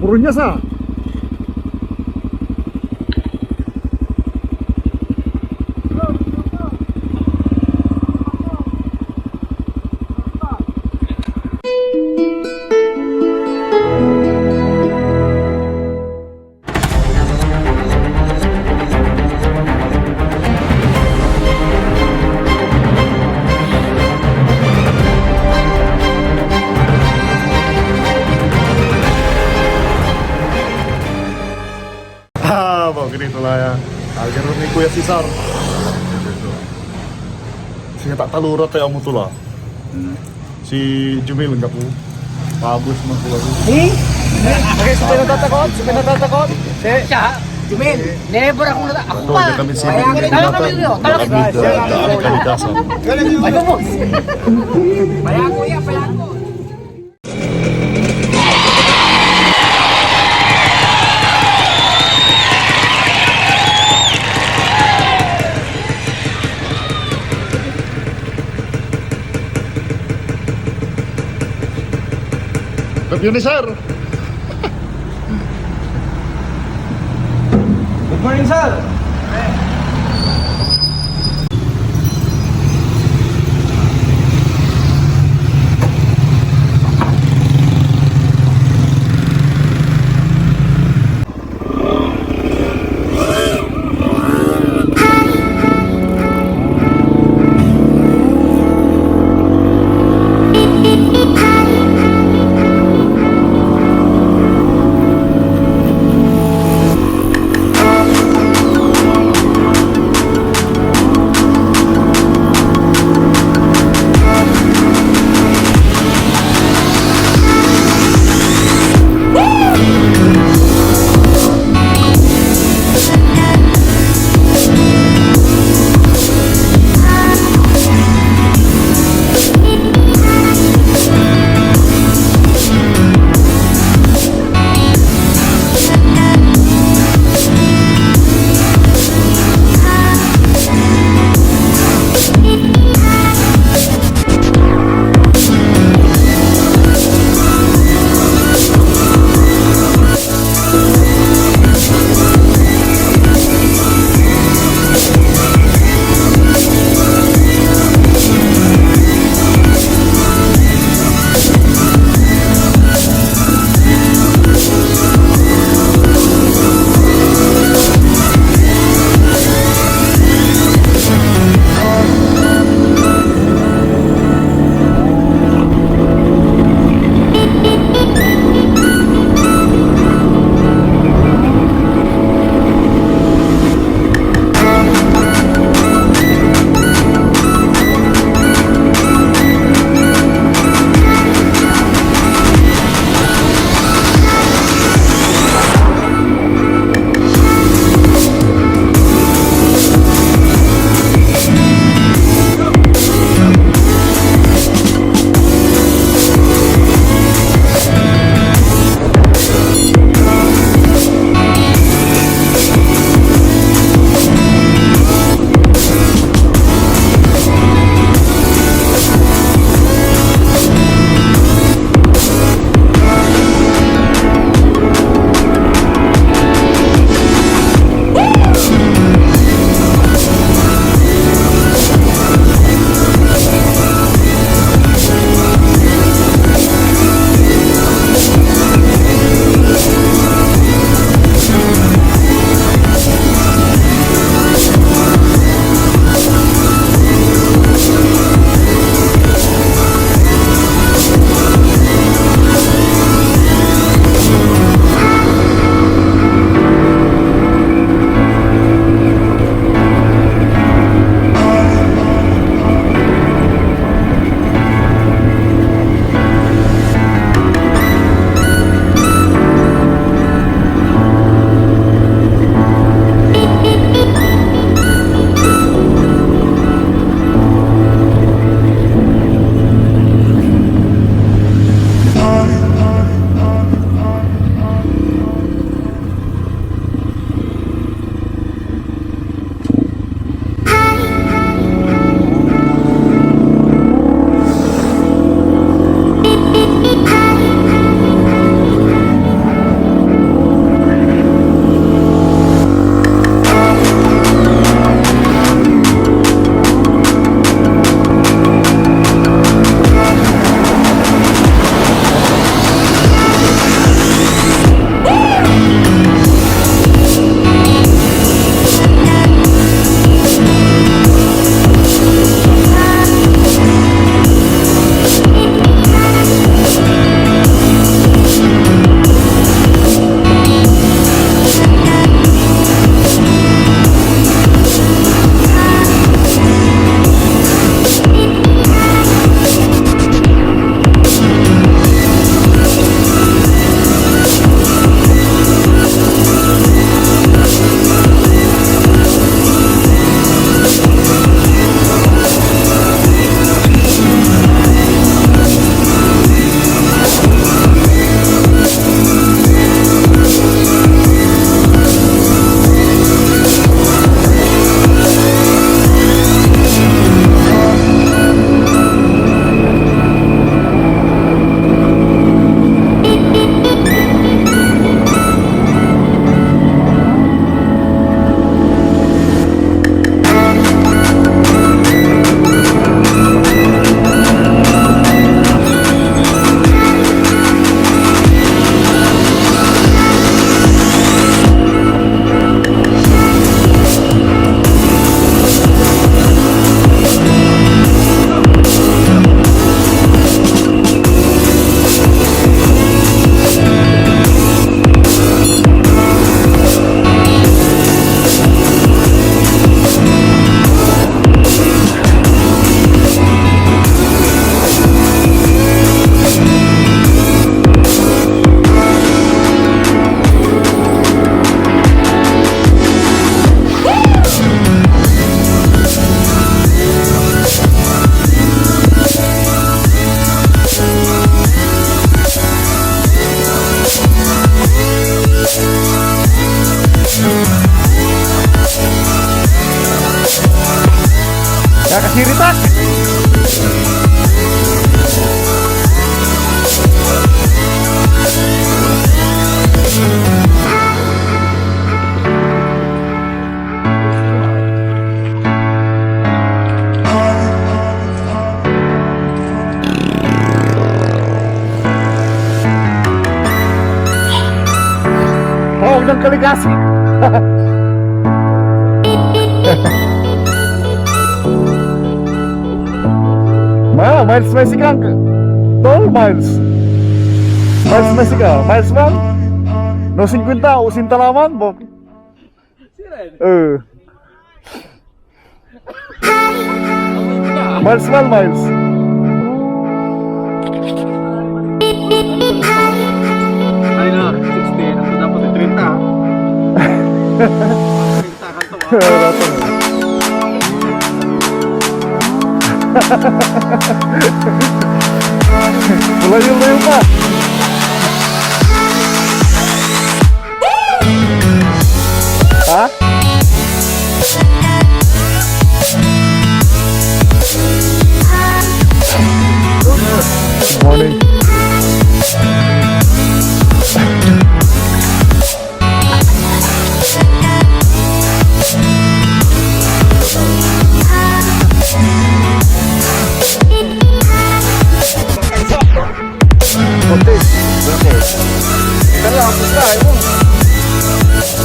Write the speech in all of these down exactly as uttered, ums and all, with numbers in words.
Puro niya sa. Ah, ba, ganito la ya. Ah, ganun ni Kuya Cesar. Sige, tatalura tayo amo to la. Si Jumil, anggapo. Pabos man ko lagi. Eh? Okay, so pinatatakot? So pinatatakot? Si Siya, Jumil, never ako nata-, ako Ito, pa. Hindi kami Kaya sinigang kami na yun, tama. Kami da-, daan kalikasan. Ano mo? Payako yan, payako. Good morning, sir. Good morning, sir. Nakasiritak! Oh, ng Kaligasin. Ma, miles may sigang. Tol, miles. Miles may siga. Miles man. No, singkwenta o sinta laman, bo. Eh. Miles man, miles. Ay na, sixty. Ito dapat ay treinta, ah. Treinta, kanto, ah. Malayo-layo pa. Ha? Morning. Konti. Okay. Kala, hapos na, ayun.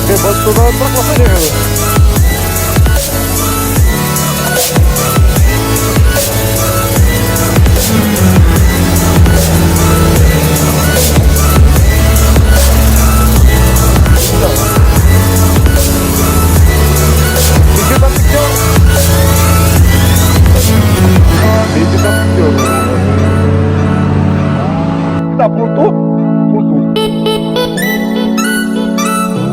Okay, basta na, truck na sa niya. Picture ba, picture? Picture ba, picture? Kita, pulto. Pulto.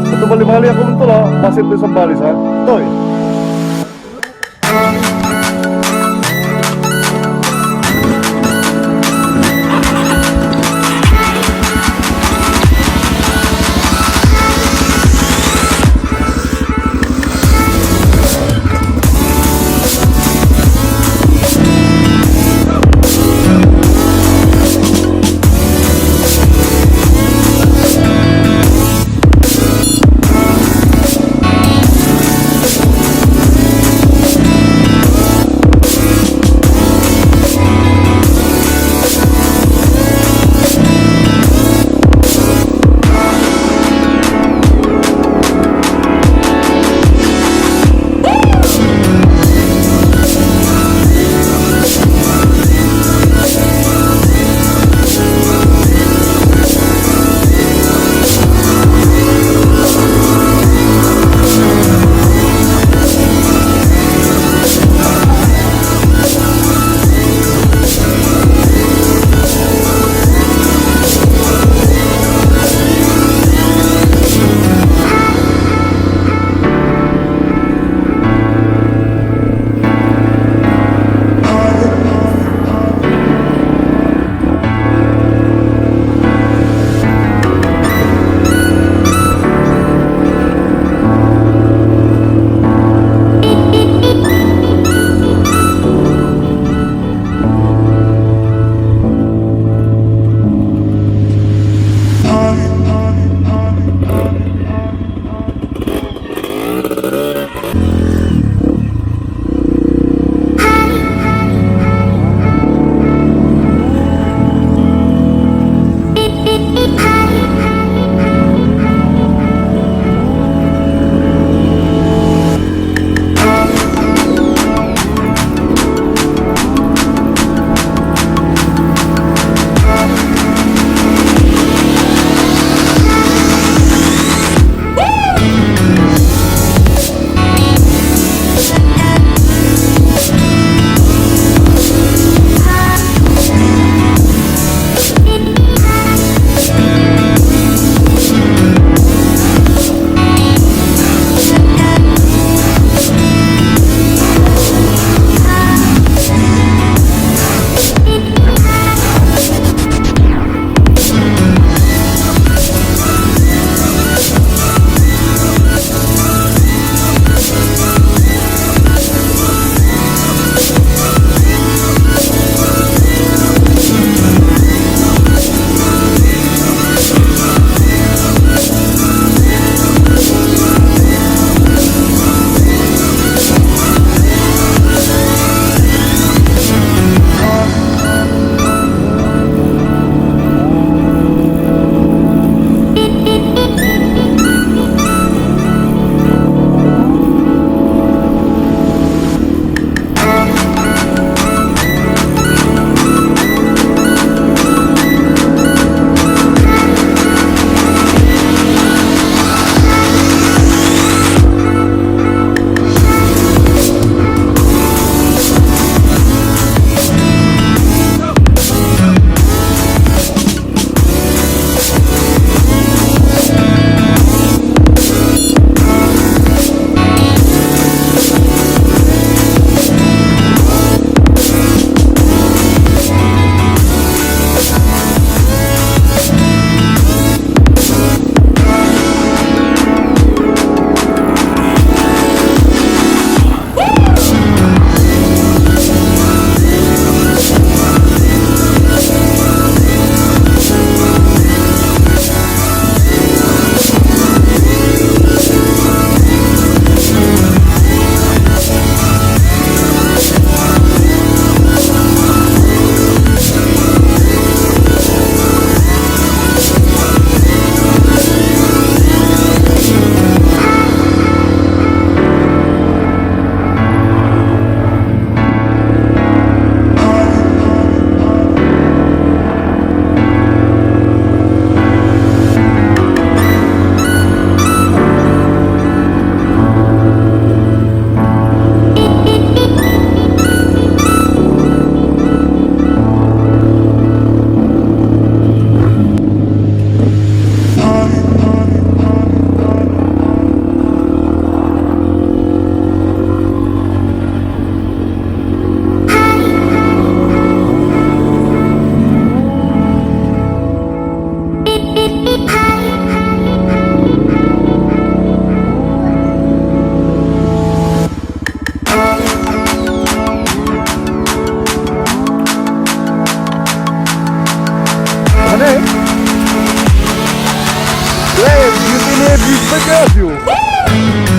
Ito, bali-bali ako nito, ha? Basit to sa balis, ha? Ito, eh.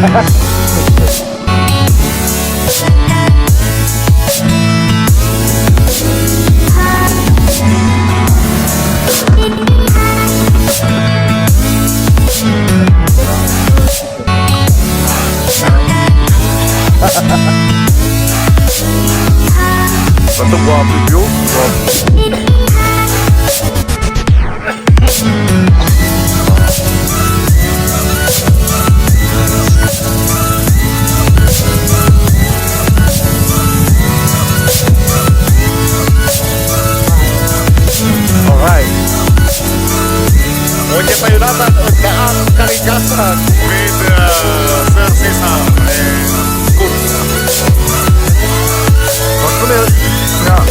Ito, guwapo yung view. Guwapo. Alright. Onya tayo natan ed Daan Kalikasan with, uh, Sir Cesar. Eh, good. What's the news? Yeah.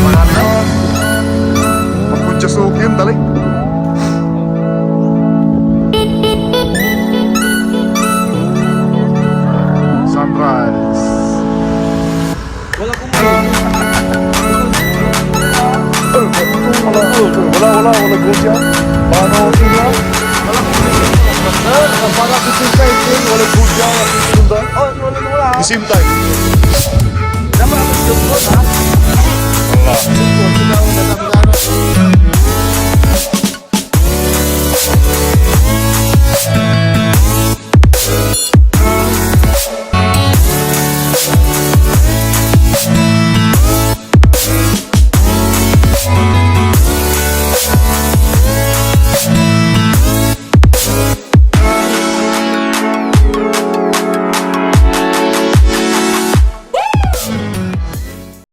Wala na. Pagkutsa so yun, dali. Sunrise. Wala, wala, wala, wala gol siya. Paano siya? Wala, wala, wala. Para sa team fighting, wala gol siya. Wala, wala, wala. Same time. Dapat